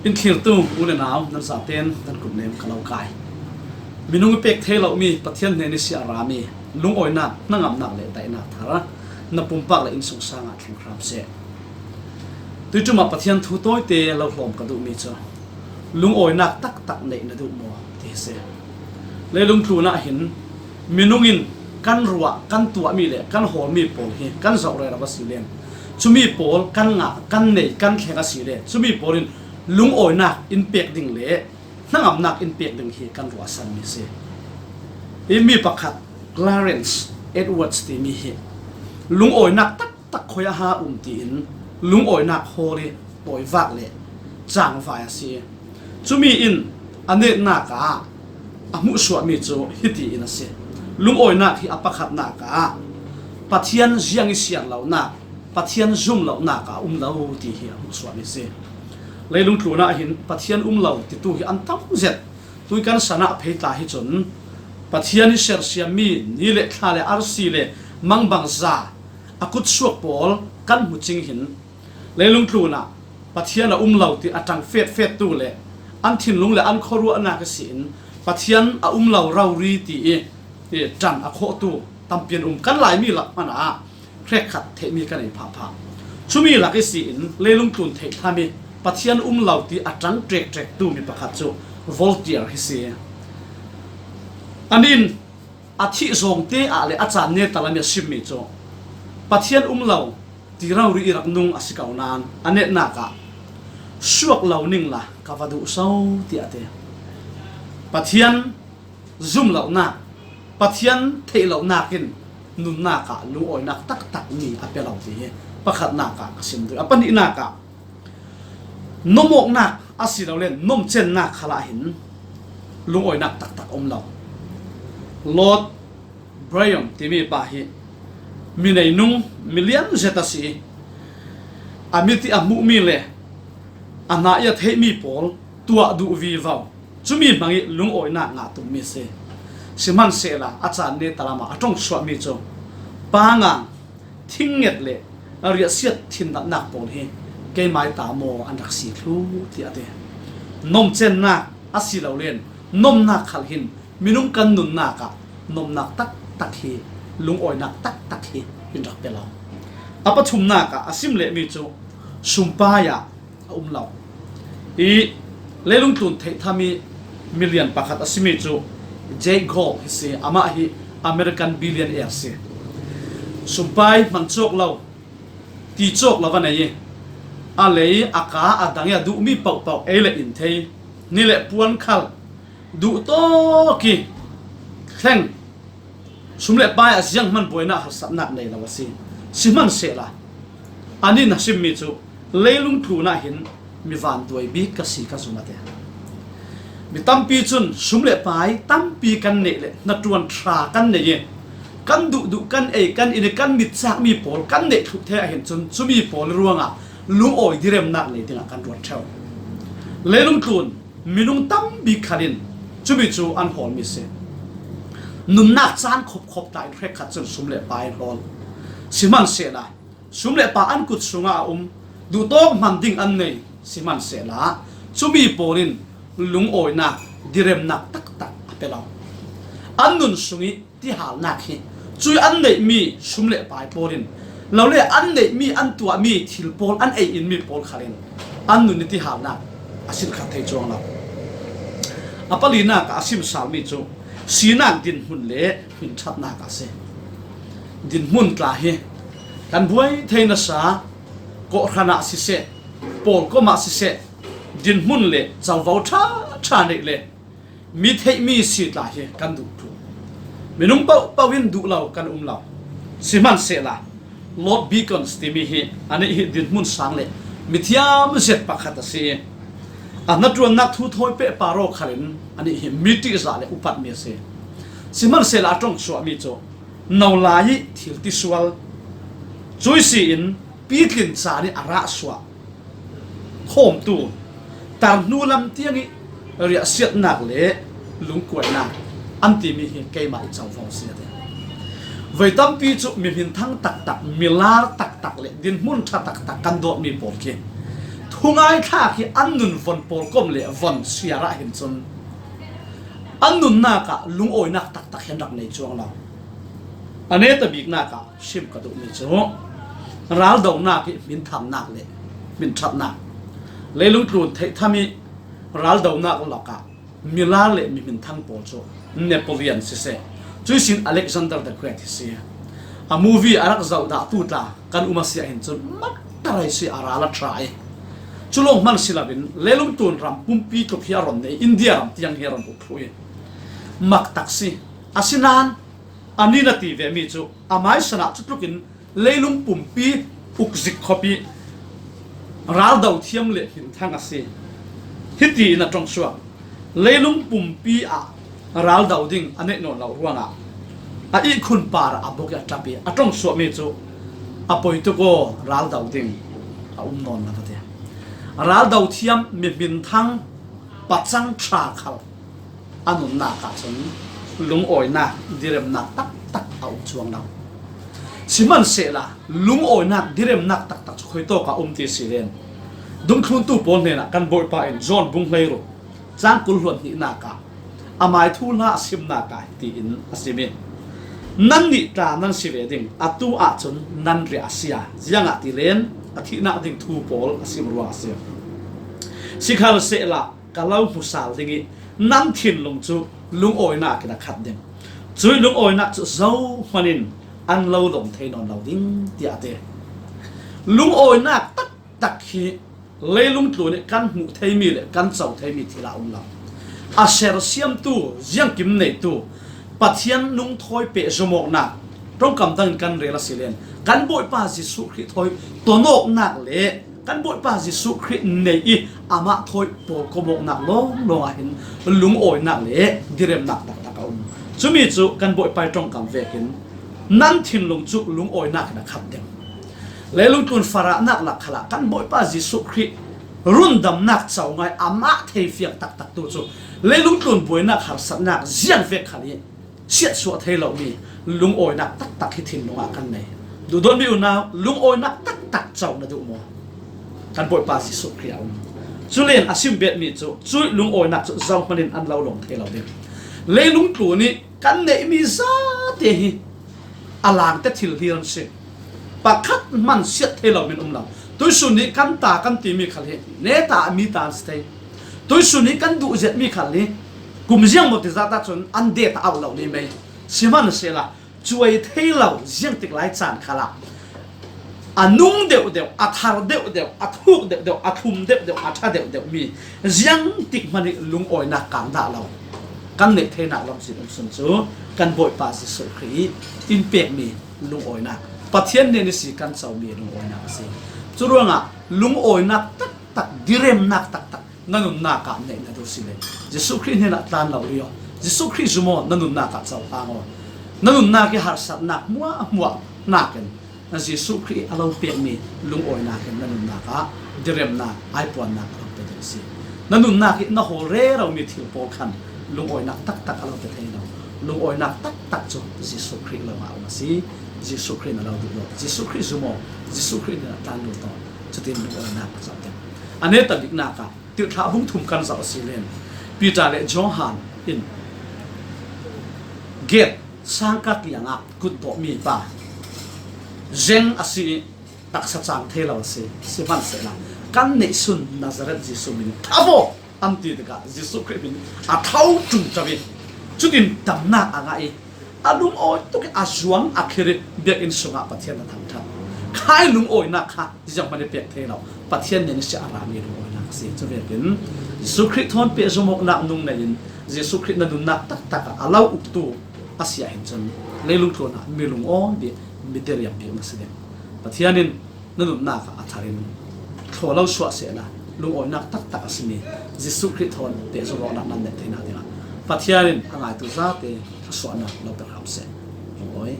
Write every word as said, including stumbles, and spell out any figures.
In thlirtu u le nau, nan zaten nan kut nem ka lo kai. Minung i pek thei lo mi, Pathian hnen i siah ra mi, lungawinak, hnangamnak le daihnak thar na pumpak le innsungsang ah thleng hram seh. Tuiṭum ah Pathian thu tawite lo hlawm ka duh mi cu, lungawinak taktak neih na duh maw ti hi si. Leilung tlun ah hin minung in kan ruah, kan tuahmi le kan hawlmi pawl hi kan zoh rero a si len, cumi pawl kan ngah, kan nei, kan thleng a si le, cumi pawl in lungawinak in pek ding le hnangamnak in pek ding hi kan ruahsan mi si. Hi mi pakhat, Clarence Edwards timi hi lungawinak taktak khoi a ha um tiin lungawinak hawl i tawivak le cangvai a si. Cumi in a netnak ah a hmuhsuahmi cu hiti in a si. Lungawinak hi a pakhatnak ah Pathian ziang i sian lonak, Pathian zum lonak ah a um lo ti hi a hmuhsuahmi si. Leilung tlun ah hin Pathian um lo titu hi an tam zet. Tui kan san ah phei tla hi cun Pathian i sersiammi ni le thla le arsi le mangbangza a kutsuak pawl kan hmu cing hin, leilung tlun ah Pathian a um lo ti a ṭang fetfettu le an thinlung le an khuaruahnak ihsin Pathian a um lo rori ti i, i ṭan a khawhtu tampi an um. Kan Laimi lak hmanh ah hrekkhat theihmi ka nei phahphah. Cumi lak ihsin leilung tlun theih thlam i Pathian um lo ti a ṭang ṭekṭektu mi pakhat cu Voltaire hi si. An in a thih zawngte ah le a caan neta lam i a simmi cu Pathian um lo ti rori i rak nung a si ko nain a netnak ah suak lo ning la ka va duh so tiah a ti. Pathian zum lonak, Pathian theih lonak in nunnak ah lungawinak taktak mi a pe lo ti hi pakhatnak ah ka sim duh. A pahnihnak ah nomawknak a si lo le nomcennak khal ah hin lungawinak taktak a um lo. Lord Byron timi pa hi mi neinung, mi lian zet a si. A mit i a hmuhmi le a hna i a theihmi pawl tuah duh vivo. Cumi hmang i lungawinak ngah tummi a si. Sihmanhsehla a caan neta lam ah a ṭongsuahmi cu pangang, thingnget le a riahsiat thinnatnak pawl hi keimai ta maw an rak si thlu tiah a ti. Nomcennak a si lo len nomnak khal hin minung kan nunnak ah nomnak taktak hi, lungawinak taktak hi in rak pe lo. A pathumnak ah a sim lehmi cu sumpai ah a um lo. I leilung tlun theih thlam i milian pakhat a simi cu Jay Gould hi si. Amah hi American billionaire si. Sumpai hman cawk lo, ti cawk lo va nei i a lei a ka a dang i a duhmi pohpoh ei le in thei, ni le puan khal duh tawk i thleng, sum le pai a zianghman buainak harsatnak nei lo a si. Sihmanhsehla, an in a simmi cu leilung tlun ah hin mi vanduai bik ka si ka zum a ti. Mi tampi cun sum le pai tampi kan neih le hnaṭuan ṭha kan nei i kan duhduh kan ei, kan in i kan mit cakmi pawl kan neih thluh theih ah hin cun cumi pawl ruangah lungawi diremnak nei dingah kan ruat ṭheu. Leilung tlun minung tam bik khal in cumi cu an hawlmi a si. Nunnak caan khopkhop ta in hrekkhat cun sum le pai an hawl. Sihmanhsehla, sum le pai an kut sungah a um, duhtawk hman ding an nei. Sihmanhsehla, cumi pawl in lungawinak, diremnak taktak a pe lo. An nun sung i tihalnak hi cui an neihmi sum le pai pawl in lo le an neihmi, an tuahmi thil pawl, an ei inmi pawl khal in an nun i tihalnak a silh khat thei cuang lo. A palinak ah a simsalmi cu sinak dinhmun le hminṭhatnak a si. Dinhmun tla hi kan buai thei nasa, kawhhran ah siseh, pawlkom ah siseh, dinhmun le covo ṭha ṭha neih le mi theihmi si tla hi kan duh ṭhu. Minung pohpoh in duh lo kan um lo. Sihmanhsehla, Lord Bacon timi hi anih hi dinhmun sang le mithiam zet pakhat a si i a hnaṭuannak thu thawi pehpar aw khal in anih hi mi ṭihzah le upatmi a si. Sihmanhsehla, a ṭongsuahmi cu nolai i thil tisual, cui si in pitlin caan i a rah suah khawmtu, tar hnu lam tiang i riahsiatnak le lungkuainak an timi hi keimah i covo a si a ti. Voi tampi cu mi hminthang taktak, mi lar taktak le dinhmun ṭha taktak kan dawtmi pawl khi thu Khungai thlak hi an nun von pawlkom le von siar ah hin cun an nunnak ah lungawinak taktak hi an rak nei cuang lo. A neta biknak ah sim ka duhmi cu raldonak i hminthannak le hminṭhatnak, leilung tlun theihtham i raldonak lakah milar le mi hminthang pawl cu Napoleon siseh, cuihsin Alexander the Great hi si. A movie a rak zoh dahtu tla kan um a si ahhin cun mattarai si a ral a ṭha i, cu lawng hman si loin leilung tlun ram pumpi tluk hi a ron nei, India ram tiang hi a ron uk thluh i, maktak si. Asinain anih na ti vemi cu amai sanah cu tlukin leilung pumpi ukzik khawpi raldo thiam le hminthang a si. Hiti in a ṭongsuak, leilung pumpi ah raldo ding a neih nawn lo ruangah a ihkhun par ah a buk i a ṭap i a ṭongsuakmi cu a poi tuk aw, raldo ding a um nawn lo a ti. Raldo thiam, mi hminthang, pacang ṭha khal a nunnak ahcun lungawinak, diremnak taktak a um cuang lo. Sihmanhsehla lungawinak, diremnak taktak cu khuitawk ah um ti si len, dungthluntu pawl hnenah kan Bawipa in John bung hleiruk cang kul hluan hnihnak ah amai thuhla a simnak ah hitiin a simi, nannih tla nan si ve ding, atu ahcun nan riah a si a, ziangahtile a thihnak ding thu pawl a sim ruang a si. Sikhalsehla ka lo hmusal ding i nan thinlung cu lungawinak in a khat ding. Cuih lungawinak cu zohman in an lo lawm thei nawn lo ding, tiah a ti. Lungawinak taktak hi leilung tlun i kan hmuh theimi le kan co theimi thil a um lo. A sersiamtu, ziangkim neitu, Pathian nung thawi pehzomawknak, ṭongkam dangin kan rel a si len, kan Bawipa Jesuh Khrih thawi tonawknak le kan Bawipa Jesuh Khrih nei i amah thawi pawlkomawknak lawnglawng ah hin lungawinak le diremnak taktak a um. Cumi cu kan Bawipa i ṭongkam vekin nan thinlung cu lungawinak in a khat ding. Leilung tlun farahnak lak khalah kan Bawipa Jesuh Khrih rundamnak co ngai, amah theifiang taktak tu cu leilung tlun buainak harsatnak ziangvek khal i siatsuah thei lomi lungawinak taktak hi thinlung ah kan nei. Duhdawtmi unau, lungawinak taktak co na duh maw? Kan Bawipa Jesuh Khrih a um. Culen a sim betmi cu cuih lungawinak cu zohman in an lo lawm thei lo ding. Leilung tlun i kan neihmi zate hi a langte thil hlir an si. Pakhat hman siat thei lo min um lo. Tuisun nih kan ta kan timi khal hi neta a mi ta an si thei. Tuisun nih kan duh zetmi khal hi kum ziang maw ti zat ahcun an det a auh lo ni mei. Sihmanhsehla cuai thei lo ziangtik lai caan khalah a nung deuhdeuh, a thar deuhdeuh, a thuk deuhdeuh, a thlum deuhdeuh, a ṭha deuhdeuh mi ziangtik hmanh i lungawinak kang dah lo kan neih theinak lamzin um sun cu kan Bawipa Jesuh Khrih i in pekmi lungawinak, Pathian nen i si kan comi lungawinak a si. Curuangah lungawinak taktak, diremnak taktak na nunnak ah neih na duh si le Jesuh Khrih hnenah tlan lo rih aw. Jesuh Khrih zum aw, na nunnak ah cohlang aw. Na nunnak i harsatnak hmuahhmuah nakin na Jesuh Khrih a lo pekmi lungawinak in na nunnak ah diremnak, aipuannak a lo pe ding a si. Na nunnak i na hawl reromi thil pawl khan lungawinak taktak a lo pe thei lo. Lungawinak taktak cu Jesuh Khrih lawngah a um a si. Jesuh Khrih na lo duh lo. Jesuh Khrih zum aw. Jesuh Khrih hnenah tlan lut aw. Cutin lungawinak a coh ding. A neta biknak ah Tirhthlah bung thum kan zoh a si len, Peter le Johan in gate sangka kiangah kut dawhmi pa zeng a si i taksa cang thei lo a si. Sihmanhsehla kan neihsun Nazareth Jesuh min in tho aw an ti tikah Jesuh Khrih min a tho ṭungṭo i cutin damnak a ngah i a lungawi tuk i a zuang a khir i biakinn sungah Pathian a thangṭhat. Khai lungawinak kha zianghman i pek thei lo. Pathian nen i si a rami lungawinak a si. Cuvekin Jesuh Khrih thawn pehzom awknak nung nei in Jesuh Khrih na nunnak taktak ah a lo uktu a si ahhin cun leilung tlun ah mi lungawi bik, mi diriam bik na si ding. Pathian in na nunnak ah a thar in thlaw lo suah sehla lungawinak taktak a simi Jesuh Khrih thawn pehzom awknak nan neih theinak dingah Pathian in a ngaitu zate thluasuahnak lo pe hram seh. Lungawi.